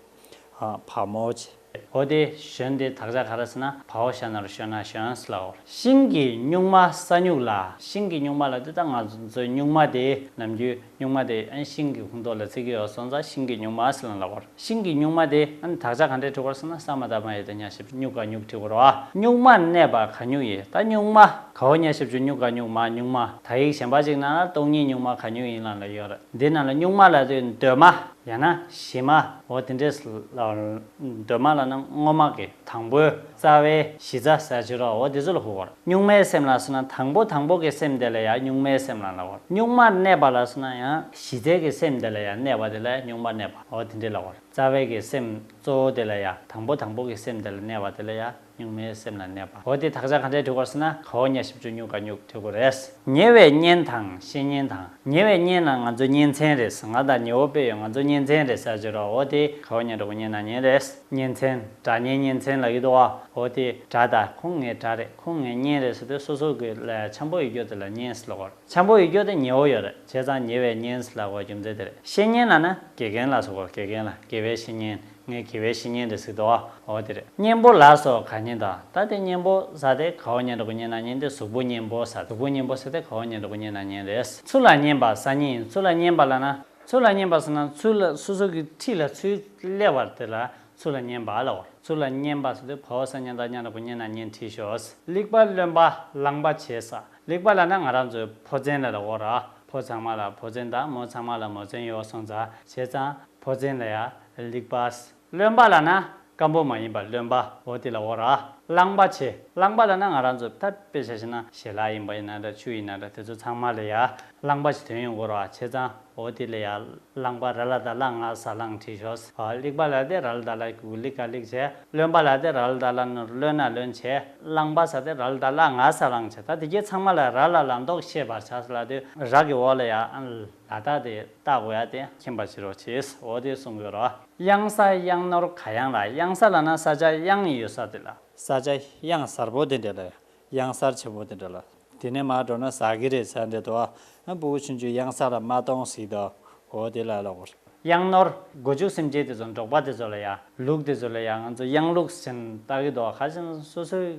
ཨ་བ་མོ་ཆེ། འོ་དེ་གཞོན་དེ་དག་ཆ་ག་རེ་ཟེར་ན་བའོ་ཤ་ན་རོ་གཞོན་ན་གཞོན་ལབ་དགོས་རེད། ཤིང་གི་སྨྱུག་མ་ས་སྨྱུག་ལ། ཤིང་གི་སྨྱུག་མ་ལ་དེ་ད་ང་ཚོའི་སྨྱུག་མ་དེ་ནམ་རྒྱུན་སྨྱུག་མ་དེ་ཨན་ཤིང་གི་ཁུང་ཐོག་ལ་བརྩིགས་ཀྱི་ཡོད་སོང་ཙང་ཤིང་གི་སྨྱུག་མ་ཟེར་ལབ་དགོས་རེད། ཤིང་གི་སྨྱུག་མ་དེ་ཨ་ནི་དག་ཆ་ག་འདྲས་འབྲི་དགོས་ཟེར་ན་ས་མ་བཏགས་སྨ་ཡ་བཏགས་སྨྱ་ཞབས་ཀྱུ་སྨྱུ་ག་སྨྱུག་འབྲི་དགོས་རེད་བ། སྨྱུག་མར་གནས་པ་ག་སྨྱུག་ཡིན། ད་སྨྱུག་མ་གའོ་སྨྱ་ཞབས་ཀྱུ་སྨྱུ་ག་སྨྱུག་མ་སྨྱུག་མ། ད་ཡིག་གཞན་པ་ཅིག་ནང་ལ་སྟོང་ཉིད་སྨྱུག་མ་ག་སྨྱུག་ཡིན་ལབ་ལ་ཡོད་རེད། འདི་ནང་ལ་སྨྱུག་མ་ལབ་དུས་འདོད་མ་ཡང་ན་ཞི་མ་འོ་དེ་འདྲས་ལབ། འདོད་མ་ལབ་ན་སྔོན་མ་གི་དང་པོའི་རྩ་བའི་གཞི་རྩ་ཟེར་ཅིག་རོ། འོ་དེ་ཚོ་ལ་གོ་དགོས་རེད། སྨྱུག་མའི་སེམས་ལ་ཟེར་ན་དང་པོ་དང་པོ་གི་སེམས་དེ་ལ་ཡང་སྨྱུག་མའི་སེམས་ལ་ལབ་དགོས་རེད། སྨྱུག་མར་གནས་པ་ལ་ཟེར་ན་ཡང་གཞི་རྩའི་གི་སེམས་དེ་ལ་ཡང་གནས་པ་དེ་ལ་ཡང་སྨྱུག་མར་གནས་པ་འོ་དེ་འདྲས་ལབ་དགོས་རེད། རྩ་བའི་གི་སེམས་གཙོ་བོ་དེ་ལ་ཡ་དང་པོ་དང་པོ་གི་སེམས་དེ་ལ་གནས་པ་དེ་ལ་ཡ་སྨྱུག་མའི་སེམས་ལ་གནས་པ། འོ་དེ་དག་ཆ་ག་འདྲས་འབྲི་དགོས་ཟེར་ན་གའོ་སྨྱ་ཞབས་ཀྱུ་སྨྱུ་ག་སྨྱུག་འབྲི་དགོས་རེད། ཉེ་བའི་གཉེན་དང་བཤེས་གཉེན་དང་། ཉེ་བའི་གཉེན་ལ་ང་ཚོ་གཉེན་ཚན་རེད་ཟེར། ང་དང་ཉེ་བོ་དཔེ་ཡོད། ང་ཚོ་གཉེན་ཚན་རེད་ཟེར་ཅིག་རོ། འོ་དེ་གའོ་སྨྱ་འགྲོ་གོ་གཉེན་ན་གཉེན་རེད། གཉེན་ཚན་དགྲ་གཉེན་གཉེན་ཚན་ལབ་ཀྱི་འདུག་བ། འོ་དེ་དགྲ་དང་ཁོང་ངའི་དགྲ་རེད། ཁོང་ངའི་གཉེན་རེད་ཟེར་དུས་སོ་སོ་གི་ལ་འཆམ་པོ་ཡོད་རྒྱུ་དེ་ལ་གཉེན་ཟེར་ལབ་དགོས་རེད། འཆམ་པོ་ཡོད་རྒྱུ་དེ་ཉེ་བོ་ཡོད་རེད། བྱས་ཙང་ཉེ་བའི་གཉེན་ཟེར་ལབ་དགོས་རྒྱུ་མཚན་དེ་རེད། བཤེས་གཉེན་ལབ་ན་དགེ་རྒན་ལ་ཟེར་དགོས། དགེ་རྒན་ལ་དགེ་བའི་བཤེས་གཉེན། ངའི་དགེ་བའི་བཤེས་གཉེན་རེད་ཟེར་དོ། འོ་དེ་རེད། གཉེན་པོ་ལ་སོགས་ག་གཉེན་དང་། ད་དེ་གཉེན་པོ་ཟེར་དེ་གའོ་སྨྱ་འགྲོ་གོ་གཉེན་ན་གཉེན་དེ་གཟུགས་པོ་གཉེན་པོ་ཟེར། གཟུགས་པོ་གཉེན་པོ་ཟེར་དེ་གའོ་སྨྱ་འགྲོ་གོ་གཉེན་ན་གཉེན་རེད། ཚུལ་ལ་མཉེས་པ་ཟེར་གཉེན་ཡིན། ཚུལ་ལ་མཉེས་པ་ལབ་ན་ཚུལ་ལ་སོ་སོ་གི་འཁྲིས་ལ་ཚུར་སླེབས་པ་དེ་ལ་ཚུལ་ལ་མཉེས་པ་ལབ་དགོས། ཚུལ་ལ་མཉེས་པ་ཟེར་དུས་བའོ་ཤ་ན་རོ་གཉེན་ན་གཉེན་འབྲི་ཤོག་རླིག་པ་རློན་པ་རླངས་པ་བྱས་ས། རླིག་པ་ལབ་ན་ང་རང་ཚོའི་ཕོ་མཚན་ལ་ལབ་དགོས་རེད། ཕོ་ཚང་མ་ལ་ཕོ་མཚན་དང་མོ་ཚང་མ་ལ་མོ་མཚན་ཡོད་སོང་ཙང་བྱས་ཙང་ཕོ་མཚན་ལ་ཡ་རླིག་པ། རློན་པ་ལབ་ན་སྐམ་པོ་མ་ཡིན་པ་རློན་པ་འོ་དེ་ལབ་དགོས་རེད། རླངས་པ་བྱས། རླངས་པ་ལབ་ན་ང་རང་ཚོ་ད་དཔེ་ཆ་བཞག་ན་ཞལ་ལག་ཡིན་པ་ཡིན་ན་འདྲ་ཆུ་ཡིན་ན་འདྲ་དེ་ཚོ་ཚང་མ་ལ་ཡ་རླངས་པ་ཞིག་ཐོན་ཡོང་དགོས་རེད། བྱས་ཙང་འོ་དེ་ལ་ཡ་རླངས་པ། ར་ལ་བཏགས་རླ་ང་ས་རླངས་བྲིས་ཤོག་རླིག་པ་ལབ་དེ་ར་ལ་བཏགས་རླ་གི་གུ་གུ་རླི་ག་རླིག་བྱས། རློན་པ་ལབ་དེ་ར་ལ་བཏགས་རླ་ན་རོ་རློན་ན་རློན་བྱས། རླངས་པ་ཟེར་དེ་ར་ལ་བཏགས་རླ་ང་ས་རླངས་བྱས། ད་དེ་གའི་ཚང་མ་ལ་ར་ལ་ལ་འདོགས་ཤེས་པར་བྱ་ཟེར་ལབ་དུས་ར་གི་འོག་ལ་ཡ་ཨ་ལ་བཏགས་དེ་བཏགས་དགོས་ཡ་དེ་མཁྱེན་པར་བྱེད་རོགས་བྱེད། འོ་དེ་གསུང་དགོས་རེད། གཡང་གཟར་གཡང་ནོར་ག་གཡང་ལ། གཡང་གཟར་ལབ་ན་ས་ཆ་གཡང་ཡོད་ས་དེ་ལ། ས་ཆ་གཡང་གཟར་པོ་དེ་འདྲ་ལ་ཡ། གཡང་གཟར་ཆེན་པོ་དེ་འདྲ་ལ། དེ་ནས་མར་འགྲོ་ན་ཟ་གི་རེད་ཟེར་འདྲ་འདུག་ཨ་ཕྲུ་གུ་ཆུང་ཆུང་གཡང་གཟར་ལ་མ་གཏོང་ཟེར་དོ། འོ་དེ་ལ་ལབ་དགོས། གཡང་ནོར་སྒོ་ཕྱུགས་སེམས་ཅན་དེ་ཚོ་འབྲོག་པ་དེ་ཚོ་ལ་ཡ་ལུག་དེ་ཚོ་ལ་ཡ་ང་ཚོ་གཡང་ལུག་ཟེར་ནས་བཏགས་ཀྱི་འདུག་ཁ་ཅིག་སོ་སོའི་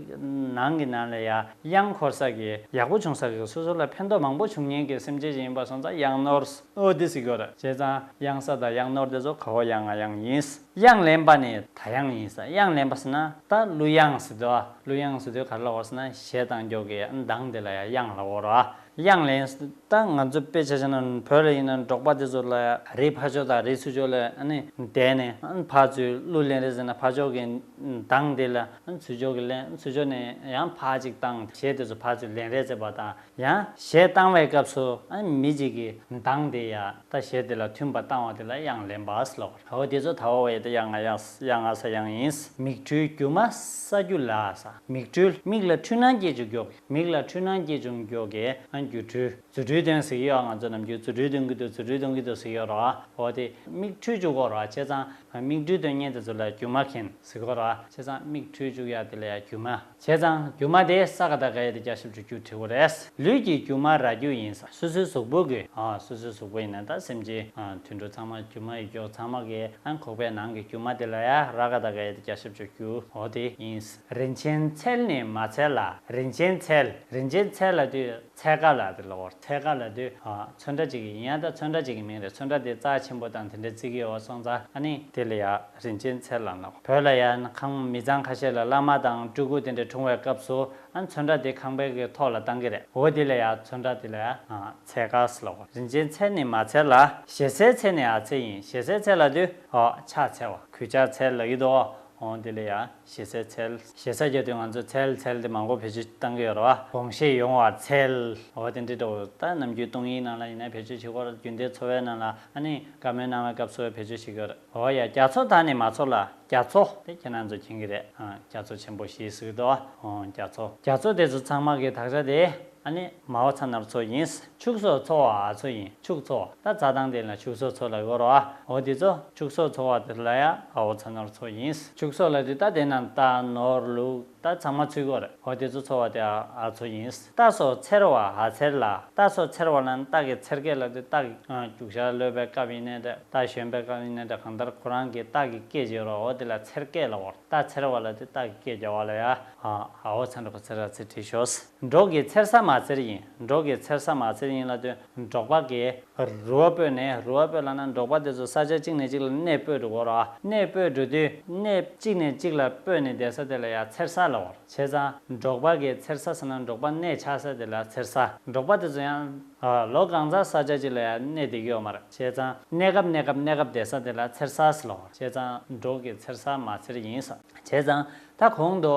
ནང་གི་ནང་ལ་ཡ་གཡང་འཁོར་ས་གི་ཡག་པོ་བྱུང་ས་གི་སོ་སོ་ལ་ཕན་ཐོགས་མང་པོ་བྱུང་མཁན་གྱི་སེམས་ཅན་ཞིག་ཡིན་པ་སོང་ཙང་གཡང་ནོར། འོ་དེ་ཟེར་གྱི་ཡོད་རེད། བྱས་ཙང་གཡང་གཟར་དང་གཡང་ནོར་དེ་ཚོ་གའོ་གཡང་ང་གཡང་ཡིན། གཡང་ལེན་པ་ནི་ད་གཡང་ཡིན་ས། གཡང་ལེན་པ་ཟེར་ན་ད་གླུ་གཡང་ཟེར་དོ། གླུ་གཡང་ཟེར་དུས་ག་རེ་ལབ་དགོས་ཟེར་ན་གཞས་བཏང་རྒྱུ་གི་མདངས་དེ་ལ་ཡ་གཡང་ལབ་དགོས་རེད། གཡང་ལེན། ད་ང་ཚོ་དཔེ་ཆ་བཞག་ན་བོད་ལ་ཡིན་ན་འབྲོག་པ་དེ་ཚོ་ལ་ཡ་རི་ཕར་ཕྱོགས་དང་རི་ཚུར་ཕྱོགས་ལ་ཨ་ནི་བསྡད་ནས་ཨ་ནི་ཕར་ཚུར་གླུ་ལེན་རེས་ཟེར་ན་ཕར་ཕྱོགས་ཀྱི་མདངས་དེ་ལ་ཨ་ནི་ཚུར་ཕྱོགས་ཀྱི་ལེན། ཚུར་ཕྱོགས་ནས་ཡང་ཕར་ཅིག་བཏང་གཞས་དེ་ཚོ་ཕར་ཚུར་ལེན་རེས་བྱེད་པ་དང་། ཡང་གཞས་བཏང་བའི་སྐབས་སུ་ཨ་ནི་མི་གཅིག་གི་མདངས་དེ་ཡ་ད་གཞས་དེ་ལ་མཐུན་པ་བཏང་བ་དེ་ལ་གཡང་ལེན་པ་ཟེར་ལབ་དགོས། འོ་དེ་ཚོ་ད་འོ་བའི་ ཡ་ང་ཡ་ཡ་ང་ས་ཡང་ཡིན། མིག་འཕྲུལ་སྒྱུ་མ་ས་རྒྱུ་ལ་ས། མིག་འཕྲུལ། མིག་ལ་འཕྲུལ་སྣང་སྐྱེ་བཅུག་མགྱོགས། མིག་ལ་འཕྲུལ་སྣང་སྐྱེ་བཅུག་མགྱོགས་ཀྱི་ཨ་སྒྱུ་འཕྲུལ། རྫུ་འཕྲུལ་སྟོན་ཟེར་གྱི་ཡོད། ང་ཚོ་ནམ་རྒྱུན་རྫུ་འཕྲུལ་སྟོན་གྱི་འདུག་རྫུ་འཕྲུལ་སྟོན་གྱི་འདུག་ཟེར་གྱི་ཡོད་རེད་བ། འོ་དེ་མིག་འཕྲུལ་བཅུག་གོ་རེད་བ། བྱས་ཙང་མིག་འཕྲུལ་སྟོན་མཁན་དེ་ཚོ་ལ་སྒྱུ་མ་མཁན་ཟེར་གྱི་ཡོད་རེད་བ། བྱས་ཙང་མིག་འཕྲུལ་བཅུག་ཡ་དེ་ལ་ཡ་སྒྱུ་མ། བྱས་ཙང་སྒྱུ་མ་དེ་ས་ག་བཏགས་སྒ་ཡ་བཏགས་སྒྱ་ཞབས་ཀྱུ་སྒྱུ་བྲིས་དགོས་རེད། ལུས་ཀྱི་སྒྱུ་མ་རྭ་རྒྱུད་ཡིན་ས། སོ་སོའི་གཟུགས་པོ་གི་ཨ་སོ་སོའི་གཟུགས་པོ་ཡིན་ན་ད་སེམས་ཅན་ཨ་དུད་འགྲོ་ཚང་མ་སྒྱུ་མ་ཡོད་མགྱོགས་ཚང་མ་གི་ཨ་ཁོག་པའི་ནང་གི་སྒྱུ་མ་དེ་ལ་ཡ་ར་ག་བཏགས་རྒ་ཡ་བཏགས་རྒྱ་ཞབས་ཀྱུ་སྒྱུ། འོ་དེ་ཡིན། རིན་ཆེན་ཚལ་ནི་མ་ཚལ་ལ། རིན་ཆེན་ཚལ། རིན་ཆེན་ཚལ་ལབ་དུས་ཚལ་ཁ་ལབ་དེ་ལ་འོ། ཚལ་ཁ་ལབ་དུས་ཨ་ཚོན་ཁྲ་ཅིག་ཡིན་ཡ། ད་ཚོན་ཁྲ་ཅིག་གི་མིང་རེད། ཚོན་ཁྲ་དེ་རྩ་ཆེན་པོ་དང་དེ་འདྲ་བརྩི་གི་ཡོད་པ་སོང་ཙང་ཨ་ནི་དེ་ལ་ཡ་རིན་ཆེན་ཚལ་ལབ་ནོ། བོད་ལ་ཡ་ཁང་མི་ཚང་ཁ་ཤས་ལ་བླ་མ་དང་སྤྲུལ་སྐུ་དེ་འདྲ་འཁྲུངས་པའི་སྐབས་སུ་ཨ་ཚོན་ཁྲ་དེ་ཁང་པའི་གི་ཐོག་ལ་བཏང་གི་རེད། འོ་དེ་ལ་ཡ་ཚོན་ཁྲ་དེ་ལ་ཡ་ཨ་ཚལ་ཁ་ཟེར་ལབ་གོ། རིན་ཆེན་ཚལ་ནི་མ་ཚལ་ལ། ཞེ་སའི་ཚལ་ནི་ཨ་ཚལ་ཡིན། ཞེ་སའི་ཚལ་ལབ་དུས་ཨོ་ཕྱག་འཚལ་བ། གུས་ཕྱག་འཚལ་ལབ་ཀྱི་འདུག་འོ་དེ་ལ་ཡ་ཞེ་སའི་ཚལ། ཞེ་ས་རྒྱག་དུས་ང་ཚོ་ཚལ་ཚལ་དེ་མང་པོ་བེད་སྤྱོད་བཏང་གི་ཡོད་རེད་བ། དགོངས་བཞེས་ཡོང་བར་འཚལ། འོ་དེ་འདྲ་འདྲ་བོ། ད་ནམ་རྒྱུན་གཏོང་ཡིག་ནང་ལ་ཡིན་ན་བེད་སྤྱོད་བྱེད་ཀྱི་ཡོད་རེད། རྒྱུན་ལྡན་འཚོ་བའི་ནང་ལ་ཨ་ནི་བཀའ་མོལ་གནང་བའི་སྐབས་སུ་བེད་སྤྱོད་བྱེད་ཀྱི་ཡོད་རེད། འོ་ཡ། རྒྱ་མཚོ་དག་ནི་མ་མཚོ་ལ། རྒྱ་མཚོ་དེ་ཁྱེད་རང་ཚོ་མཁྱེན་གྱི་རེད། ཨ་རྒྱ་མཚོ་ཆེན་པོ་ཞེས་ཟེར་གྱི་འདུག་བ། འོ་རྒྱ་མཚོ། རྒྱ་མཚོ་དེ་ཚོ་ཚང་མ་གི་དག་ཆ་དེ་ཨ་ནི་མའོ་ཚ་ན་རོ་མཚོ་ཡིན། ཕྱུགས་ཟོག་འཚོ་བ་འ་མཚོ་ཡིན། ཕྱུགས་འཚོ་བ། ད་རྩྭ་ཐང་དེ་ལ་ཕྱུགས་ཟོག་འཚོ་ལབ་ཀྱི་ཡོད་རེད་བ། འོ་དེ་ཚོ་ཕྱུགས་ཟོག་འཚོ་བ་དེ་ལ་ཡ་ཨའོ་ཚ་ན་རོ་མཚོ་ཡིན། ཕྱུགས་ཟོག་ལབ་དུས་ད་དེ་ན་རྟ་ནོར་ལུག་ད་ཚང་མ་ཚུད་ཀྱི་ཡོད་རེད། འོ་དེ་ཚོ་འཚོ་བ་དེ་ཨ་མཚོ་ཡིན། རྟ་སོགས་འཚེར་བ་འ་འཚེར་ལ། རྟ་སོགས་འཚེར་བ་ལ་ནི་རྟ་གི་འཚེར་སྐད་ལབ་དུས་རྟ་གི་རྒྱུག་ཤར་གློད་པའི་སྐབས་ཡིན་ནའི་འདྲ། རྟ་ཞོན་པའི་སྐབས་ཡིན་ནའི་འདྲ། གང་ལྟར་ཁོ་རང་གི་རྟ་གི་སྐད་ཅིག་ཡོད་རེད། འོ་དེ་ལ་འཚེར་སྐད་ལབ་ཀྱི་ཡོད་རེད། རྟ་འཚེར་བ་ལབ་དུས་རྟ་གི་སྐད་རྒྱག་པ་ལ་ཡ་ཨའོ་ཚ་ན་རོ་ཚེར་ར་ཚེར་བྲིས་ཤོག་འབྲོག་གི་འཚེར་ས་མ་འཚེར་ཡིན། འབྲོག་གི་འཚེར་ས་མ་འཚེར་ཡིན་ལབ་དུས་འབྲོག་པ་གི་རུ་བ་སྤོས་ནས། རུ་བ་སྤོས་ལབ་ན་འབྲོག་པ་དེ་ཚོ་ས་ཆ་གཅིག་ནས་གཅིག་ལ་གནས་སྤོས་འགྲོ་གི་ཡོད་རེད་བ། གནས་སྤོས་འགྲོ་དུས་གནས་གཅིག་ནས་གཅིག་ལ་སྤོས་ནས་བསྡད་ས་དེ་ལ་ཡ་འཚེར་ས་ལབ་ཀྱི་ཡོད་རེད། བྱས་ཙང་འབྲོག་པ་གི་འཚེར་ས་ཟེར་ན་འབྲོག་པ་གནས་ཆགས་ས་དེ་ལ་འཚེར་ས། འབྲོག་པ་དེ་ཚོ་ཡང་ཨ་ལོ་གང་ཚང་ས་ཆ་གཅིག་ལ་ཡང་གནས་བསྡད་ཀྱི་ཡོད་མ་རེད། བྱས་ཙང་གནས་སྐབས་གནས་སྐབས་གནས་སྐབས་བསྡད་ས་དེ་ལ་འཚེར་ས་ཟེར་ལབ་ཀྱི་ཡོད་རེད། བྱས་ཙང་འབྲོག་གི་འཚེར་ས་མ་འཚེར་ཡིན་ས། བྱས་ཙང་ད་གོང་དུ་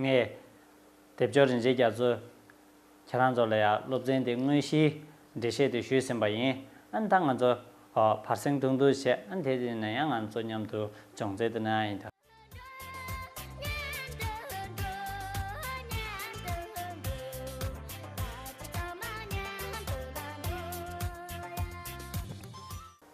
ངས་སྡེབ་སྦྱོར་རིན་ཆེན་རྒྱ་མཚོ་ཁྱེད་རང་ཚོ་ལ་ཡང་སློབ་ཚན་དེ་དངོས་གཞིའི་འགྲེལ་བཤད་དེ་ཞུས་ཟིན་པ་ཡིན། ཨ་ནི་ད་ང་ཚོ་ཨ་བར་གསེང་ཐུང་ཐུང་བྱས། ཨ་ནི་དེ་དེ་ནས་ཡང་ང་ཚོ་མཉམ་དུ་སྦྱོང་ཚན་དེ་གནང་ཡ་ཡིན། ད།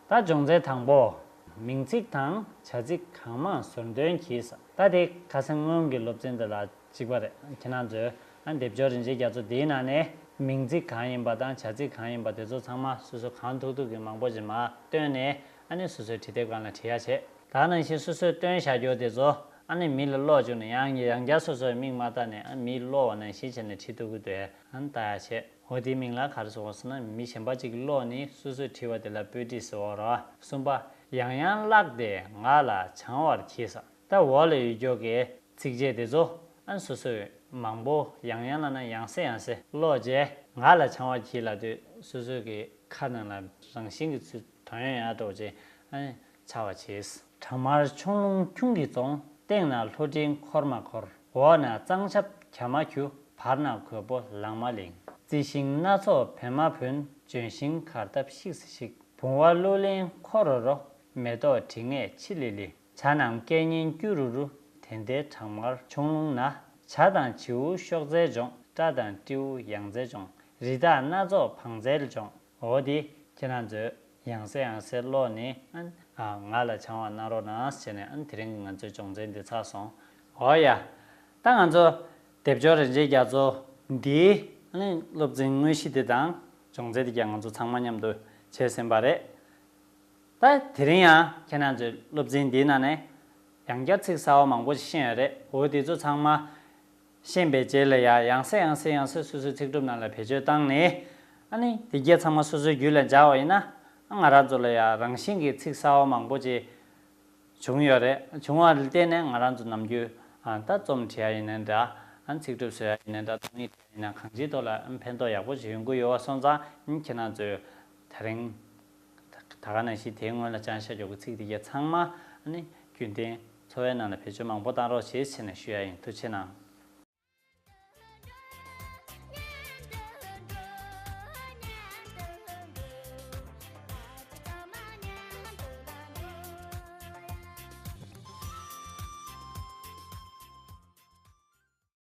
ད་སྦྱོང་ཚན་དང་པོ། མིང་ཚིག་དང་བྱ་ཚིག་གང་མང་ཟུར་འདོན་གྱིས། ད་དེ་ཁ་སང་སྔོན་གྱི་སློབ་ཚན་དེ་ལ་གཅིག་པ་རེད། ཁྱེད་རང་ཚོས་ཨ་སྡེབ་སྦྱོར་རིན་ཆེན་རྒྱ་མཚོ་འདིའི་ནང་ནས་མིང་ཚིག་གང་ཡིན་པ་དང་བྱ་ཚིག་གང་ཡིན་པ་དེ་ཚོ་ཚང་མ་སོ་སོ་གང་ཐུབ་ཐུབ་ཀྱིས་མང་པོ་ཞིག་མར་བཏོན་ནས་ཨ་ནི་སོ་སོའི་བྲིས་དེབ་སྒང་ལ་བྲིས་ཡ་བྱེད། ད་ནང་བཞིན་སོ་སོས་བཏོན་བཞག་རྒྱུ་དེ་ཚོ་ཨ་ནི་མི་ལ་ཀློག་བཅུག་ནས་ཡང་ཡང་བསྐྱར་སོ་སོའི་མིག་མ་བལྟས་ནས་ཨ་མིས་ཀློག་པ་ནང་བཞིན་བྱས་ནས་བྲིས་ཐུབ་ཀྱི་འདུག་ཨ་ནི་ལྟ་ཡ་བྱེད། འོ་དེའི་མིང་ལ་ག་རེ་ཟེར་བ་ཟེར་ན་མི་གཞན་པ་གཅིག་གིས་ཀློག་ནས་སོ་སོས་བྲིས་པ་དེ་ལ་པོ་ཏི་ཟེར་བ་རེད། གསུམ་པ། ཡང་ཡང་བཀླགས་ཏེ་ངག་ལ་བྱང་བར་གྱིས། ད་འོག་ལ་ཡོད་རྒྱུ་གི་ཚིགས་བཅད་དེ་ཚོ་ཨ་ནི་སོ་སོས་མང་པོ་ཡང་ཡང་ལབ་ན་ཡང་སེ་ཡང་སེ་ཀློག་རྗེས་ངག་ལ་བྱང་བར་གྱིས་ལབ་དུས་སོ་སོའི་གི་ཁ་ནང་ལ་རང་བཞིན་གྱི་ཚུལ་དོན་ཡོད་ཡག་འདྲ་བོ་ཅིག་ཨ་ནི་འཆར་བར་བྱེད། བྲག་དམར་ཁྱུང་ལུང་ཁྱུང་གིས་བཙོང་། སྟེང་ན་ལྷོ་སྤྲིན་འཁོར་མ་འཁོར། འོག་ན་གཙང་ཆབ་གྱ་མ་གྱུ། བར་ན་རྒོད་པོ་ལང་མ་ལིང་། རྩི་ཤིང་སྣ་ཚོགས་བོན་མ་བོན། ལྗོན་ཤིང་གར་སྟབས་ཤིག་སེ་ཤིག། བུང་བ་གླུ་ལེན་འཁོར་རོ་རོ། མེ་ཏོག་དྲི་ངད་ཕྱི་ལི་ལི། བྱ་རྣམས་སྐད་སྙན་སྐྱུ་རུ་རུ། དེ་འདྲའི་བྲག་དམར་ཁྱུང་ལུང་ན། བྱ་དང་བྱིའུ་གཤོག་རྩལ་སྦྱོང་། སྤྲ་དང་སྤྲེའུ་ཡང་རྩལ་སྦྱོང་། རི་དྭགས་སྣ་ཚོགས་བང་རྩལ་སྦྱོང་། འོ་དེ་ཁྱེད་རང་ཚོས་ཡང་སེ་ཡང་སེ་ཀློག་ནས་ཨ་ངག་ལ་བྱང་བ་གནང་རོགས་གནང་ཟེར་ནས་ཨ་དེ་རིང་གི་ང་ཚོའི་སྦྱོང་ཚན་འདི་ཚར་སོང་། འོ་ཡ། ད་ང་ཚོ་སྡེབ་སྦྱོར་རིན་ཆེན་རྒྱ་མཚོ་འདིའི་ཨ་ནི་སློབ་ཚན་དངོས་གཞི་འདི་དང་སྦྱོང་ཚན་འདི་རྒྱ་ང་ཚོ་ཚང་མ་མཉམ་དུ་བྱས་ཟིན་པ་རེད། ད་དེ་རིང་ཡང་ཁྱེད་རང་ཚོས་སློབ་ཚན་འདིའི་ནང་ནས་ཡང་བསྐྱར་ཚིག་གསར་བ་མང་པོ་ཞིག་ཤེས་ཡོད་རེད། འོ་དེ་ཚོ་ཚང་མ་ཤེས་པའི་རྗེས་ལ་ཡང་ཡང་སེ་ཡང་སེ་ཡང་སེ་སོ་སོའི་ཚིག་གྲུབ་ནང་ལ་བེད་སྤྱོད་བཏང་ནས་ཨ་ནི་དེ་གྱད་ཚང་མ་སོ་སོའི་རྒྱུད་ལ་འཇགས་པ་ཡིན་ན་ང་རང་ཚོ་ལ་ཡང་རང་བཞིན་གྱིས་ཚིག་གསར་བ་མང་པོ་ཅིག་བྱུང་ཡོད་རེད། བྱུང་བ་ལ་བརྟེན་ནས་ང་རང་ཚོ་ནམ་རྒྱུན་ཨ་ད་རྩོམ་བྲིས་ཡ་ཡིན་ནའི་འདྲ། ཨ་ཚིག་གྲུབ་བཟོ་ཡ་ཡིན་ནའི་འདྲ། རྩོམ་ཡིག་བྲིས་ཡ་ཡིན་ན་གང་ཅིའི་ཐོག་ལ་ཨ་ཕན་ཐོགས་ཡག་པོ་ཞིག་ཡོང་གི་ཡོད་པ་སོང་ཙང་ཨ་ཁྱེད་རང་ཚོས་དེ་རིང་ད་ག་ནང་བཞིན་དེའི་སྔོན་ལ་སྦྱངས་བཞག་རྒྱུ་གི་ཚིག་དེ་གྱད་ཚང་མ་ཨ་ནི་རྒྱུན་ལྡན་འཚོ་བའི་ནང་ལ་བེད་སྤྱོད་མང་པོ་བཏང་རོགས་བྱེད་ཟེར་ནས་ཞུ་ཡ་ཡིན། ཐུགས་རྗེ་གནང་།